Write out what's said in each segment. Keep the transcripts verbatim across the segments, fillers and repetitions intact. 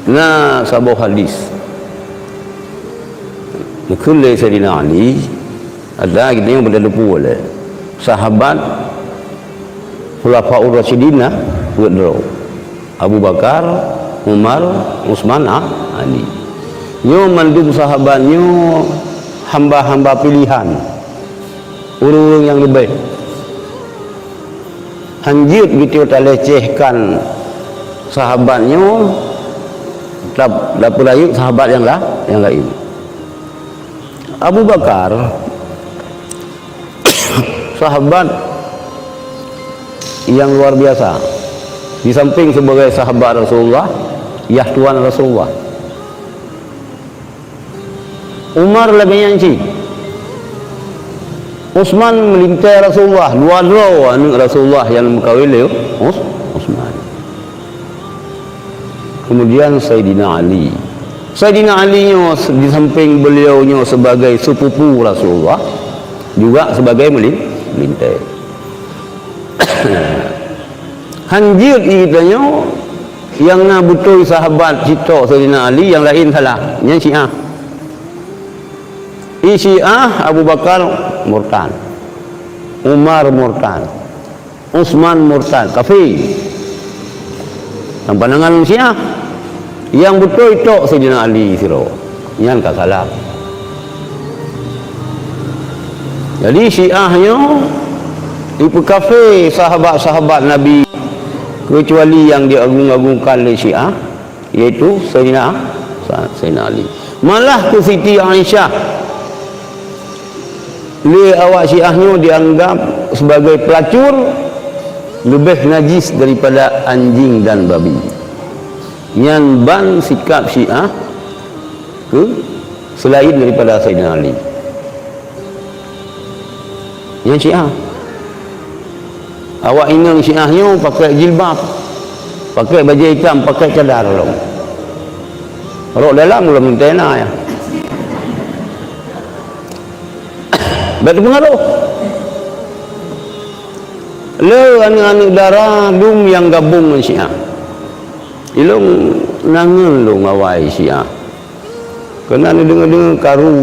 Na saboh hadis, geukheun lé Saidina Ali, ada geutanyoe beutateupeue lé sahabat Khulafaur Rasyidin na peuet droe, Abu Bakar, Umar, Utsman, A-, Ali. Nyoe mandum sahabat nyoe hamba-hamba pilihan, ureuëng-ureuëng nyang leubeh. Hanjeuet geutanyoe talecehkan sahabat nyoe, ta-, tapeurayeuk sahabat nyang la-, nyang laén. Abu Bakar, sahabat nyang luar biasa. Di samping sebagai sahabat Rasulullah, yah tuan Rasulullah. Umar lagée nyan cit. Utsman meulintée Rasulullah, dua droe aneuëk Rasulullah nyang meukawen lé Us-, Utsman. Kemudian Saidina Ali. Saidina Ali nyoe se-, di samping beliau nyoe sebagai sepupu Rasulullah, juga sebagai meulin-, meulintée. Hanjeuet geutanyoe nyang na beutôi sahabat sitok Saidina Ali, nyang laén salah. Nyan Syiah. Di Syiah, Abu Bakar murtad, Umar murtad, Utsman murtad, kafé. Lam pandangan Syiah, nyang beutôi tok Saidina Ali sidroe. Nyan ka salah. Jadi Syiah nyoe jipeukafé sahabat-sahabat Nabi, keucuali nyang jiagung-agungkan lé Syiah, yaitu Saidina, Sa-, Saidina Ali. Malah keu Siti Aisyah, lé awak Syiah nyoe dianggap sebagai pelacur, leubeh najis daripada anjing dan babi. Nyan ban sikap Syiah keu selain daripada Saidina Ali. Nyan Syiah. Awak inong Syiah nyoe pakai jilbab, pakai bajée itam, pakai cadar lom. Rok dalam lom tena ya. Bèk teupeungaroh. Le aneuëk-aneuëk dara dum nyang gabong ngon Syiah. Ilong nangeun lôn awai Syiah. Keunan deungoe-deungoe karu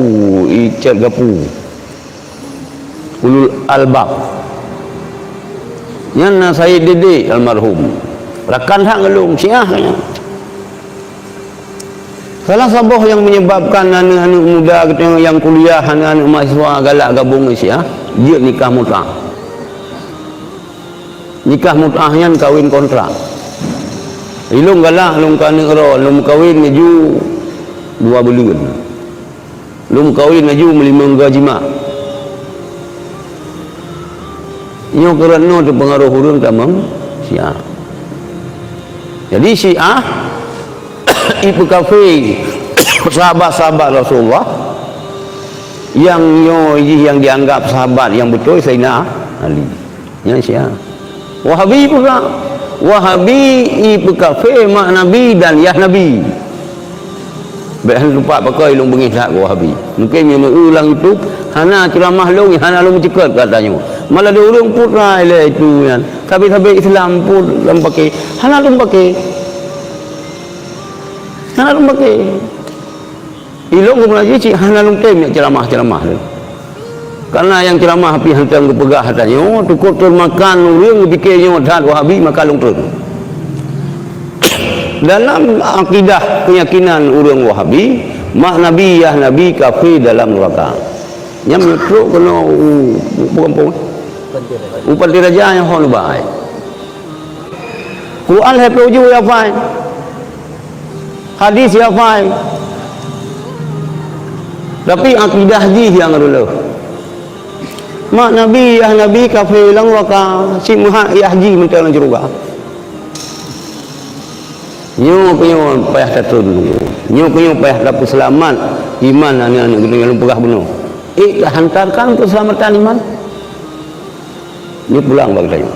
icet gapu. Ulul albab. Nyan na Said Dede almarhum. Rakan that ngon lôn Syiah nyan. Salah saboh nyang menyebabkan aneuëk-aneuëk muda geutanyoe nyang kuliah, aneuëk-aneuëk mahasiswa galak gabong ngon Syiah, jeuet nikah mut'ah. Nikah mut'ah nyan kawin kontrak. Ilong galak lôn keu aneuëk droe, lôn kawin laju dua buleuen. Lôn kawin laju meulimong goe jimak. Nyoe keureuna teupeungaroh ureuëng tamong Syiah. Jadi Syiah ipeukafé sahabat-sahabat Rasulullah nyang nyoe jih nyang dianggap sahabat nyang beutôi Saidina Ali. Nyan Syiah. Wahabi peugah, Wahabi ipeukafé mak Nabi dan yah Nabi. Bèk hana teumpat pakon lôn beungéh that keu Wahabi. Mungken meunyoe meu-eu lam YouTube, hana ceuramah lôn, hana lôn meuceukeut keu gata nyoe. Malah di ureuëng putra ilée itu nyan. Sabe-sabe Islam pun lôn paké. Hana lôn paké. Hana lôn paké. Ilong geumeulajeue cit hana lôn tem nyak ceuramah-ceuramah lé. Karena nyang ceuramah pih hana tem geupeugah tanyoe, tukot teureumakan ureuëng geupike nyoe that Wahabi maka lôn treun. Dalam akidah keuyakinan ureuëng Wahabi, mak Nabi yah Nabi kafé dalam neuraka. Nyang meutrok keunoe u, u, u gampông. U Pantai Raja nyang hon ubai. Quran lhée ploh ju ya fai. Hadis ya fai. Tapi akidah jih nyang reuloh. Mak Nabi, yah Nabi kafé lam neuraka, si meuhak yah jih mantong lam syeuruga. Nyoe keuh nyoe payah tatreun. Nyoe keuh nyoe payah tapeuseulamat iman aneuëk-aneuëk geutanyoe nyang lôn peugah bunoe. Eh, hantarkan keuseulamatan iman. Nyoe pulang bak geutanyoe.